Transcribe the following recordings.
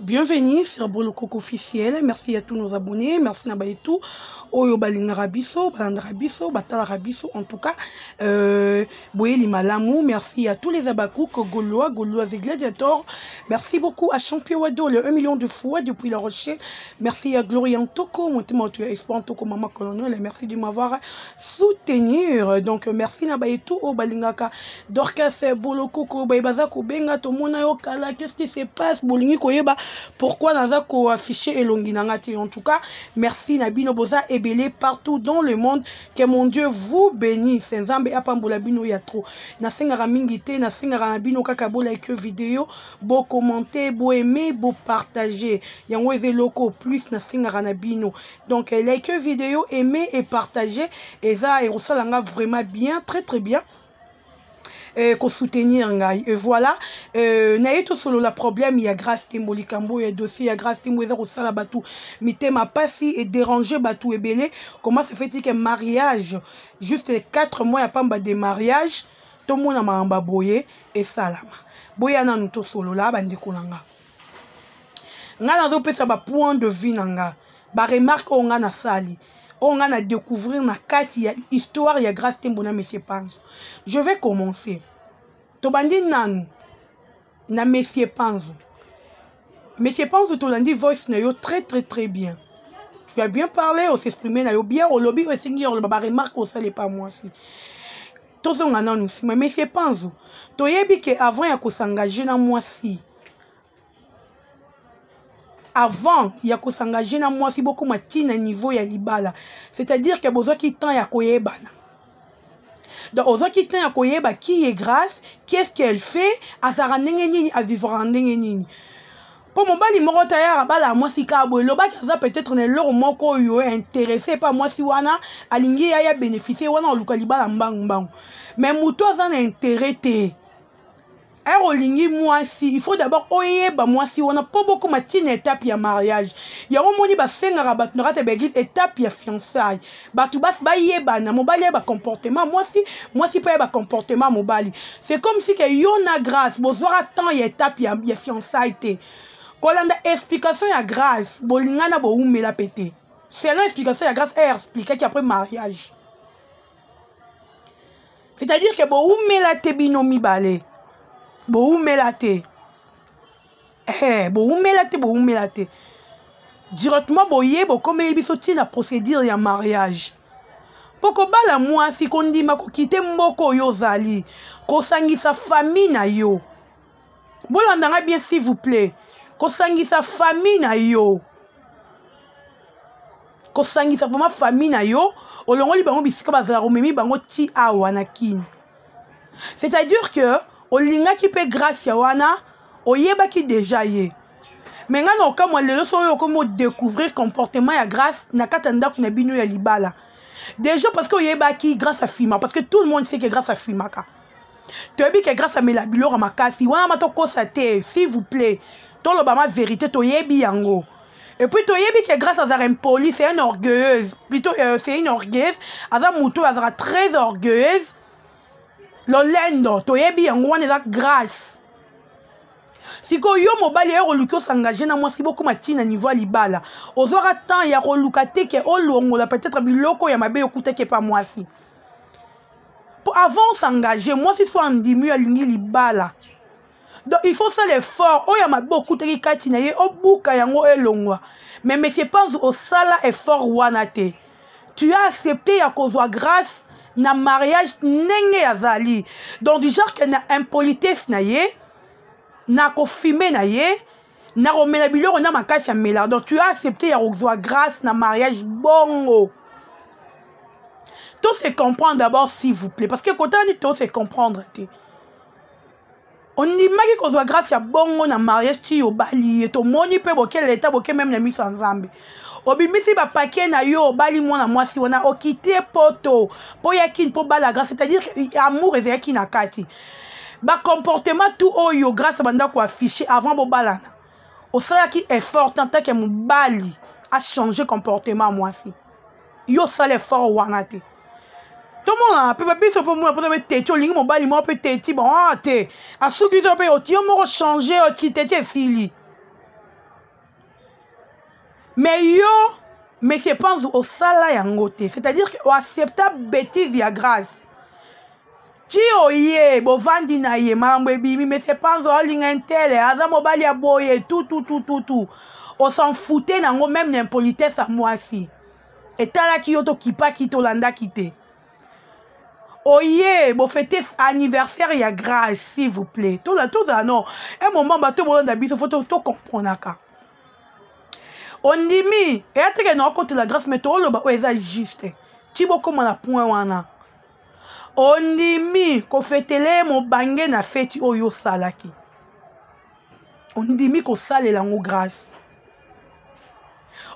Bienvenue sur Bolokoko officiel. Merci à tous nos abonnés. Merci na tout. Oyo balingaka biso, balandaka biso, batalaka biso. En tout cas, boyei malamu. Merci à tous les Abakouk, Gaulois, Gaulois et Gladiators. Merci beaucoup à Champion Wado, le 1 million de fois depuis La Rochelle. Merci à Gloria Ntoko, Montema Espoir Ntoko, Maman Colonel. Merci de m'avoir soutenu. Donc, merci na tout. Oyo balingaka Dorcas Bolokoko, baza kobenga, tomona yo kala. Qu'est-ce qui se passe? Bolingi koyeba pourquoi naza ko afficher elongi na nga te. En tout cas, merci na bino boza ebele partout dans le monde. Que mon Dieu vous bénisse. Nzambe apambola bino ya trop. Nasengaka mingi te, nasengaka na bino kaka bo like vidéo, bo commenter, bo aimer, bo partager. Yango eza eloko plus nasengaka na bino. Donc like vidéo, aimer et partager, eza ekosala nga vraiment bien, très très bien. Soutenir ngai. Et voilà, naye tosolola problème ya Grâce Tembo, likambo ya dossier ya Grâce Tembo eza kosala bato mitema pasi et déranger bato ebele. Comment se fait-il que mariage, juste 4 mois ya pamba de mariage, tomona makambo boye esalama? Boya nanu tosolola, bandeko na nga. Nga nazopesa ba point de vue na nga, ba remarque oyo nga nasali, oyo nga na découvrir na kati ya histoire ya Grâce Tembo na Monsieur Panzo. Je vais commencer. Tobandi nanu na Monsieur Panzo. Monsieur Panzo, tolandi voice na yo très très très bien. Tu as bien parlé, os'exprimer na yo bien, olobi oyo esengi yo oloba, ba remarque osali pa mwasi. Tozonga nanu nsima. Monsieur Panzo, toyebi ke avant ya kos'engager na mwasi, avant ya kos'engager na mwasi, bokóma ntina niveau ya libala, c'est-à-dire ke bozwaki temps ya koyebana. Donc ozwaki temps ya koyeba qui est Grâce, qu'est-ce qu'elle fait, azalaka ndenge nini, avivra ndenge nini. Mpo mobali moko tayaka bala mwasi kaka boye, elobaki aza peut-être na eloko moko oyo intéressé pa mwasi wana, alingi ya bénéficier wana, oluka libala mbangu mbangu. Mais moto aza na intérêt te. Ere olingi mwasi, il faut d'abord oyeba mwasi wana mpo bokóma ntina étape ya mariage. Yango moni basengaka bato na kati ya baeglise étape ya fiançaille, bato basi bayebana, mobali ayeba comportement mwasi, mwasi mpe ayeba comportement mobali. C'est comme si ke yo na Grâce bozwaka temps ya étape ya fiançaille te. Kolanda explication ya Grâce, bolingana boumela pe te. Selon explication ya Grâce, eye expliquaki après mariage, c'est-à-dire ke boumela te, bino mibale boumela te, boumela te, boumela te. Directement boye bokomeli biso ntina procédure ya mariage. Mpo kobala mwasi, kondima kokite mboka oyo ozali, kosangisa famille na yo. Bolandanga bien, s'il vous plaît. Kosangisa famille na yo, kosangisa vraiment famille na yo, olongoli bango bisika bazalaka, omemi bango ti awa na Kini, c'est-à-dire que olingaki mpe Grâce ya wana, oyebaki déjà ye. Mais ngai na okamwa lelo so oyo okomi odécouvrir comportement ya Grâce na kati ya ndako na bino ya libala déjà, parce que oyebaki Grâce afima, parce que tout le monde sait que Grâce afimaka. Toyebi ke Grâce amela biloko ya makasi wana. Ma tokosa te, s'il vous plaît, toloba ma vérité, toyebi yango. Et puis toyebi ke Grâce azalaka impoli, c'est une orgueilleuse plutôt, c'est une orgueilleuse. Aza motu oyo azalaka très orgueilleuse, lolendo, toyebi yango wana eza Grâce. Sikoyo yo mobali oyo koluki os'engager na mwasi, bokóma ntina niveau ya libala, ozwaka temps ya koluka te ke olongola peut-être biloko ya mabe okutaki epa mwasi. Po avant os'engager, mwasi so andimi oyo alingi libala, donc il faut sala effort oyo ya mabe okutaki kati na ye, obuka yango, elongwa. Mais monsieur Panzu, osala effort wana te. Tu as accepté ya kozwa Grâce na mariage ndenge azali, donc du genre ke na impolitesse na ye, na kofumer na ye, na komela biloko na makasi ya mela. Donc tu as accepté ya kozwa Grâce na mariage bongo. To se comprendre d'abord, s'il vous plaît, parce que kotani to se comprendre te. Ondimaki kozwa Grâce ya bongo na mariage ti obali ye. Tomoni mpe bokele eta boke même na miso ya Nzambe, obimisi bapake na yo, obali mwana mwasi wana, okite poto mpo yaki mpo bala Grâce, c'est-à-dire amour ezalaki na kati. Bacomportement tout oyo Grâce banda koafficher avant bobalana, osalaki effort tant que mobali achanger comportement mwasi yo? Osala effort wana te. Tomona mpe babiso mpo mona mpoza mpe teti olingi mobali moko mpe teti bon, ah te, asuki to mpe oti yo moko change, oti teti esili. Mais yo, monsieur Panzu, osala yango te. C'est-à-dire que oaccepta bêtise ya Grâce. Ti oye, bovandi na ye, makambo ebimi, monsieur Panzu aolinga intele, aza mobali ya boye, tout, tout, tout, tout, tout. On s'en foutait nango même na impolitesse ya mwasi. Etalaki yo tokipaki tolandaki te. Oye, bofete anniversaire ya Grâce, s'il vous plaît. Tola tozala non. Un moment bato bolanda biso faut to comprenaka. Ondimi, eya teke na okotela Grâce mais toloba oyo eza juste. Ti bokoma na point wana. Ondimi kofetele mobange na feti oyo osalaki. Ondimi kosalela yango Grâce.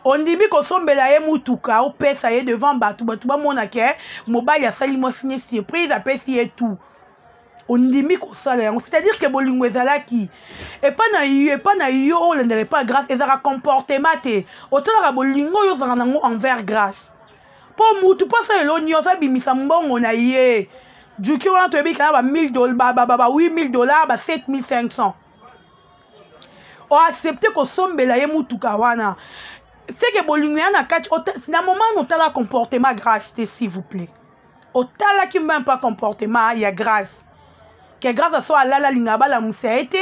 Ondimi kosombela ye mutuka opesa ye devant bato, bato bamona ke mobali asali mwasi ne surprise, apesi ye tout. Ondimi kosala yango, c'est-à-dire que bolingo ezalaki epa na yo, epa na yo olandela epa Grâce, ezalaka comportement te. Otalaka bolingo oyo ozalaka nango envers Grâce. Po mutu po asala elo nyonso abimisa mbongo na ye. Juki wana toyebi kana ba mille dollars, ba, ba, ba, ba 8000 $, ba 7500. O accepte kosombela ye mutuka wana. C'est que bolingo ya na kati, na moment otala comportement Grâce te, s'il vous plaît. Otalaki même pas comportement ya Grâce. Que Grâce so alala linga bala musa ete,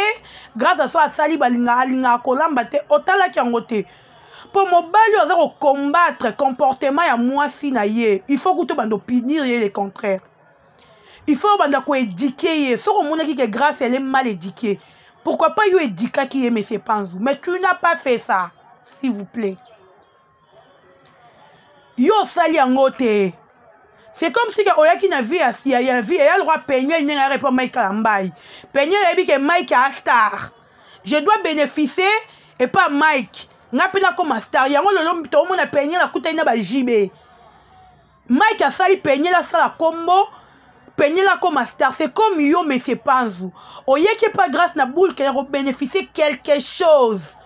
Grâce so asali balinga alinga kolamba te, otalaki yango te. Po mobali oza ko combattre comportement ya mwasi na ye, il faut kuto bando punir ye le contraire. Il faut banda ko éduquer ye. Soko omonaki que Grâce elle est mal éduquée, pourquoi pas yo éduquaki ye, monsieur Panzu? Mais tu n'as pas fait ça, s'il vous plaît. Yo osali yango te. C'est comme si que oyaki na vie ya, ya, ya vie, ya le roi Peniel ndenge répond Mike Kalambay. Peniel ayebi que Mike a star. Je dois bénéficier et pas Mike. Nga pe na koma star. Yango lelo to mona Peniel akutani na ba JB. Mike asali Peniel asala kombo, Peniel akoma star. C'est comme yo, monsieur Panzu. Oyeki pas Grâce na boule que ya bénéficier quelque chose.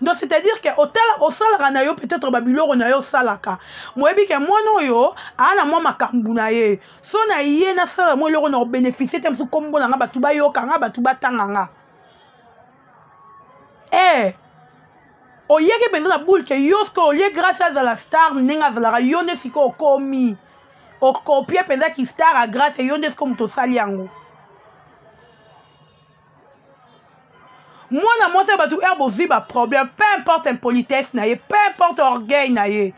Donc c'est-à-dire que otala osalaka na yo peut-être ba biloko na yo osalaka. Moyebi ke mwana oyo a na mwa makambu na ye. So na ye na sala mwa eloko na bénéficier te msu kombo na nga batu bayoka nga batu batanga nga. Oyeki mpenza na boule ke yo sikoyo olie Grâce azala star ndenge azalaka, yo nde sikoyo okomi okopie mpenza ki star ya Grâce, yo nde sikoyo moto osali yango. Mwana mwasi ya bato heure bozwi ba problème, peu importe impolitesse na ye, peu importe orgueil na ye,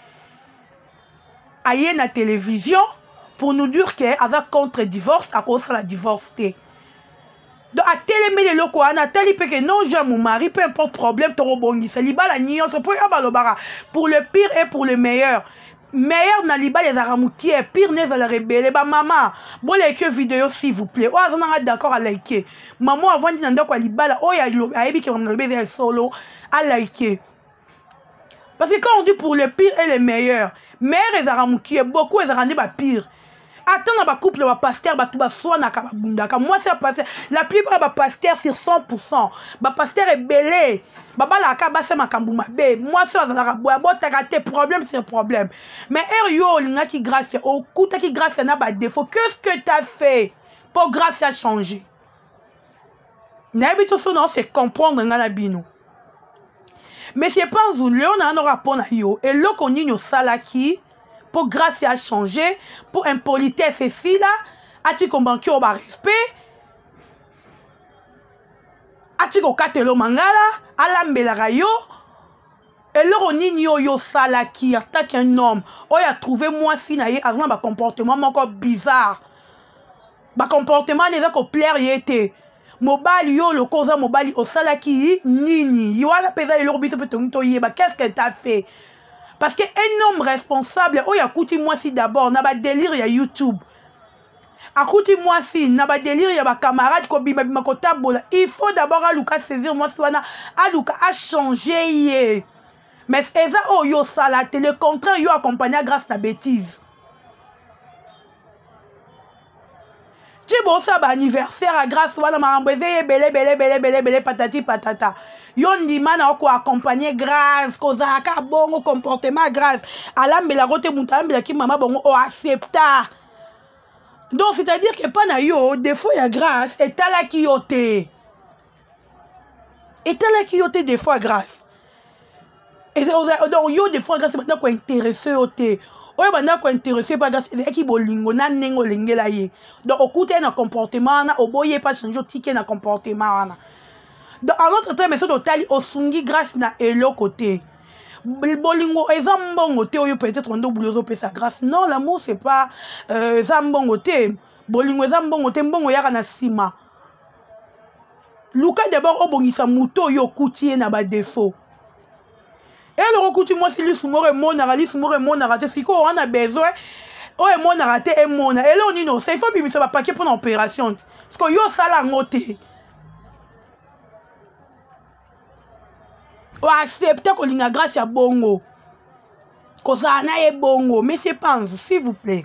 aye na télévision pour nous dire que aza contre divorce, akosala divorce te. Donc atelemeli eloko wana, atali pe que non, j'ai mon mari, peu importe problème tokobongisa libala nyonso, po oyo balobaka pour le pire et pour le meilleur. Meilleur na libala ezalaka mokie, pire ne ezalaka ebele. Ba mama, bolike vidéo s'il vous plaît. Oyo aza nanga d'accord alike. Mama avandi na ndako ya libala, oyo ayebi ke mama nalobi eza ya solo, alike. Parce que quand on dit pour le pire et le meilleur, meilleur ezalaka mokie, beaucoup ezalaka nde ba pire. Ata na ba couple ba pasteur, bato baswanaka, babundaka. Mwasi ya pasteur, la plupart ba pasteur sur 100%, ba pasteur ebele, babalaka basi ya makambo mabe. Mwasi oyo azalaka boye, abotaka te, problème sur problème. Mais heure yo olingaki Grâce, okutaki Grâce na ba défaut. Qu'est-ce que t'as fait pour Grâce a changé? Nayebi to so na se comprendre nga na bino. Monsieur Panzu, Léon na no rapport na yo, eloko nini osalaki pour Grâce a changé, pour impolitesse esila, ati kombanki o ba respect, ati kokatelo mangala, alambelaka yo, eloko nini oyo osalaki en tant qu'un homme oyo a trouvé mwasi na ye aza na ba comportement moko bizarre, ba comportement eza ko plaire ye te. Mobali yo loko oza mobali osalaki nini? Yo wana mpenza eloko biso mpe tongi toyeba, qu'est-ce que t'as fait? Parce que un homme responsable oyo akuti mwasi d'abord na ba délire ya YouTube, akuti mwasi na ba délire ya ba camarade kobima bima kotambola, il faut d'abord aluka saisir mwasi wana, aluka a changer ye. Mais eza oyo osala te, le contraire, yo accompagner Grâce na bêtise. Ti bosa ba anniversaire ya Grâce wana, makambo eza ebele ebele ebele ebele ebele, patati patata. Yo ndima na oko accompagner Grâce, kozalaka bongo comportement ya Grâce, alambelako te, moto alambelaki mama bongo o accepta. Donc c'est-à-dire que pa na yo défaut ya Grâce etalaki yo te, etalaki yo te défaut ya Grâce. Donc yo des fois grâce banda kointeresse yo te. Oyo banda kointeresse pa grâce ezalaki bolingo na ndenge olengela ye. Donc okuta ye na comportement wana, oboyi ye pa change, otiki ye na comportement wana. Donc en autre terme, soki otali, osungi grâce na eloko te. Bolingo eza mbongo te oyo peut-être ndo obuli ozopesa grâce. Non, l'amour c'est pas eza mbongo te. Bolingo eza mbongo te, mbongo eyaka na nsima. Luka d'abord obongisa moto oyo okuti ye na badefo. Eloko okuti mwasi lisu moko emonaka, lisu moko emonaka te. Sikoyo wana besoin oyo emonaka te emona eloko nini osa, il faut bimisa bapaquet mpona opération te. Sikoyo yo osala yango te, oaccepte kolinga grâce ya bongo, kozala na ye bongo. Monsieur Panzu, s'il vous plaît,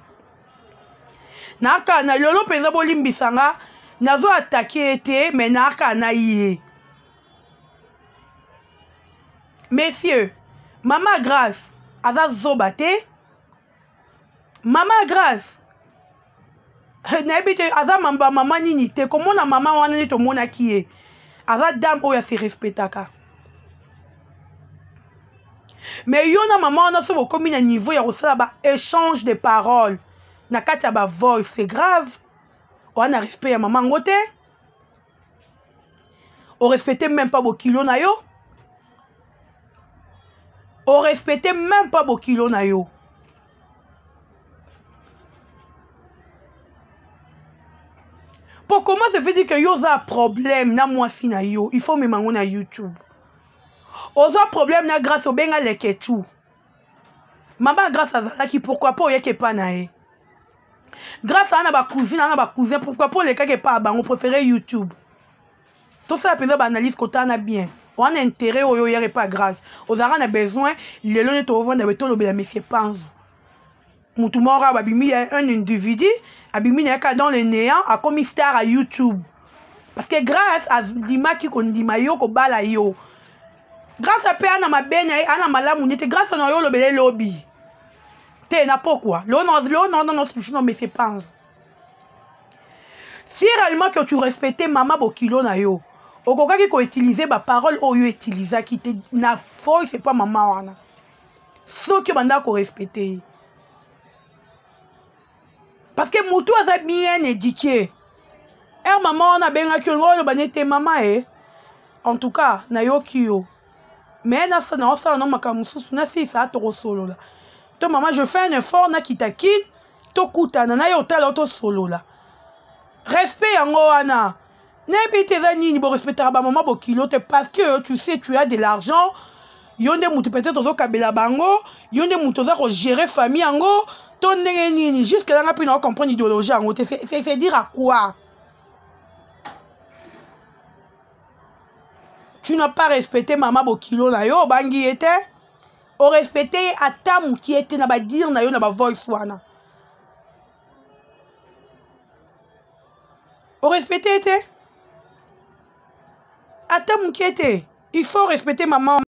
naka na lelo mpenza, bolimbisa nga, nazo atake ye te, mais naka na ye. Monsieur, mama Grâce aza zoba te. Mama Grâce nayebi te aza mamba mama nini te. Komona mama wana nde tomonaki ye, aza dame oyo ase respectaka. Mais yo na mama wana, so bokomi na niveau ya kosala ba échange de parole na kati ya bavoice, c'est grave. Oza na respect ya mama yango te, orespecte même pas bokilo na yo, orespecte même pas bokilo na yo. Po comment ça fait dire que yo oza problème na mwasi na yo, il faut mema yango na YouTube? Oza problème na Grâce, obenga Leketu. Mama Grâce azalaki, pourquoi po oyaki epa na ye? Grâce aa na bacousine, aa na bacousin, pourquoi po olekaki epa ya bango, préféré YouTube? Tosala mpenza baanalyse kotala na bien wana intérêt oyo oyaka epa Grâce, ozalaka na besoin. Lelo nde tovanda be, tolobela monsieur Panzu. Mutu moko awa babimi, un individu abimi na ye kaka dans le néant, akomi star à YouTube parce que Grâce andimaki kondima yo, kobala yo. Grâce ape ana mabe na ye, ana malamu nete. Grâce na yo olobela elobi te na pokwa lelo non, non, monsieur Panzu, si réellement que tu respectais mama bokilo na yo, okokaki koutilize baparole oyo utilisaki te na foi. C'est pas mama wana, soki obandaka korespecte ye, parce que motu aza bien éduqué. Ere mama wana abengaki yo, oloba nete mama e, en tout cas nayoki yo, mais naosala no makambo mosusu, nasilisa, tokosolola. To mama, je fais un effort, nakita Kine, tokutana na ye, otala o, tosolola. Respect yango wana. Nayebi te eza nini borespectaka bamama bokilo te, parce que tu sais, tu as de l'argent. Yo nde motu peut-être ozokabela bango, yo nde motu oza kogérer famille yango to ndenge nini? Jusque là nga mpe na comprendre idéologie yango te. C'est dire à quoi tu n'as pas respecté mama bokilo na yo? Obangi ye te, orespecte ye ata mokie te na badire na yo na bavoice wana. Orespecte ye te ata mokie te. Il faut respecter mama.